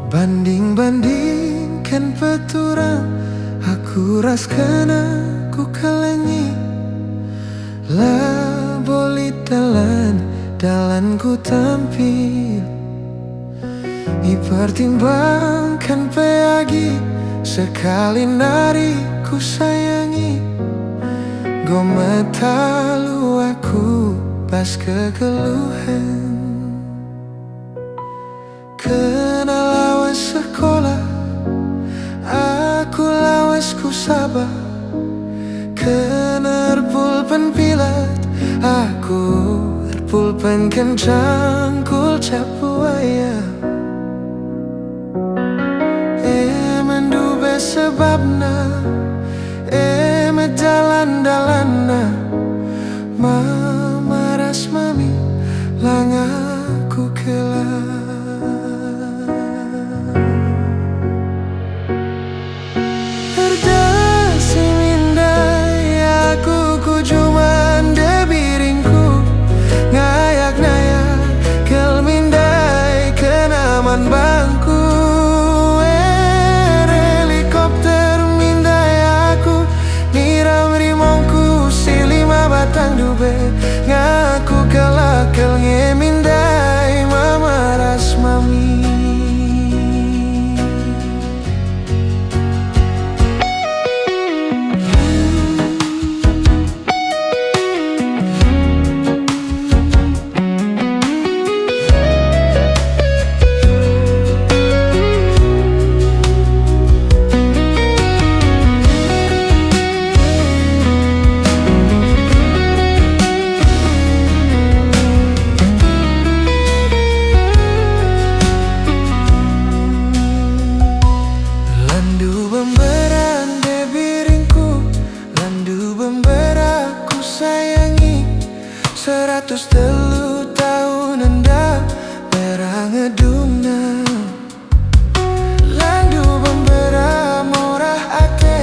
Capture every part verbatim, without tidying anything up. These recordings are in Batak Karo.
Banding-bandingken pe turang aku ras kena kukelengi. Labo lit dalan, dalanku tampil. Ipertimbangken pe agi sekali nari kusayangi. Enggo metalu aku bas kegeluhen. Kena lawes sekolah, aku lawes ku sabar. Kena erpulpen pilat, aku erpulpenken cangkul cap buaya. E me ndube sebabna, e me dalan-dalanna. Mama ras mami langa kukela. Erdasi min ndai aku ku jumande biringku. Ngayak-ngayak kal min ndai kena man bangku. Er helikopter min ndai aku, niram rimongku si lima batang ndube. Ngaku kelakel nge min ndai mama ras mami. Landu bembera ndai biringku, landu bembera kusayangi. Seratus telu tahun enda mbera ngedungna. Landu bembera murah ate,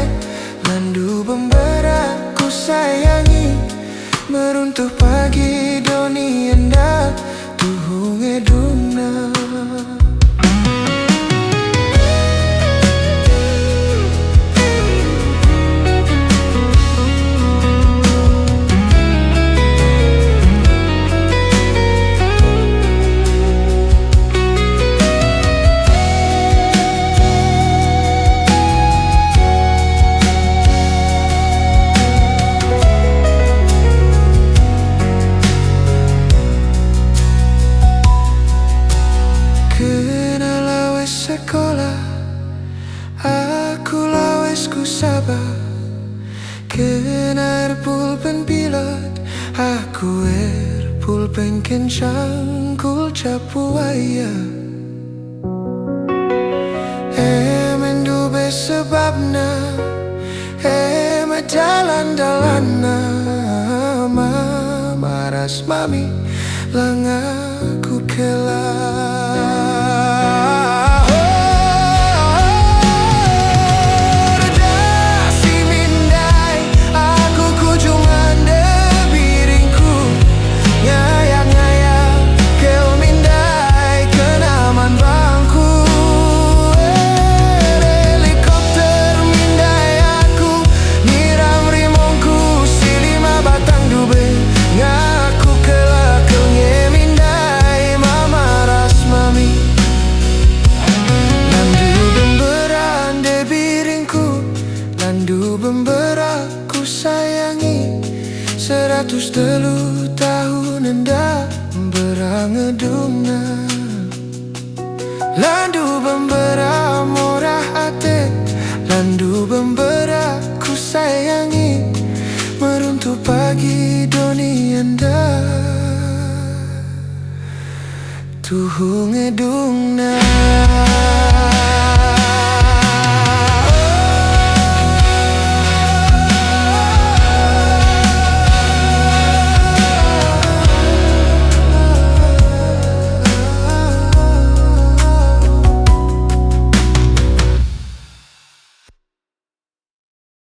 landu bembera kusayangi. Meruntuh pagi doni enda, tuhu ngedungna. Kena lawes sekolah, aku lawes ku sabar. Kena erpulpen pilat, aku erpulpenken cangkul cap buaya. E me ndube sebabna, e me dalan-dalanna, mama ras mami langa kukela. Erdasi min ndai aku ku jumande biringku. Ngayak-ngayak kal min ndai kena man bangku. Er helikopter min ndai aku, niram rimongku si lima batang ndube. Ngaku kelakel nge min ndai mama ras mami. Landu bembera ndai biringku, landu bembera kusayangi. Seratus telu tahun enda mbera ngedungna. Landu bembera murah ate, landu bembera kusayangi. Meruntuh pagi doni enda, tuhu ngedungna.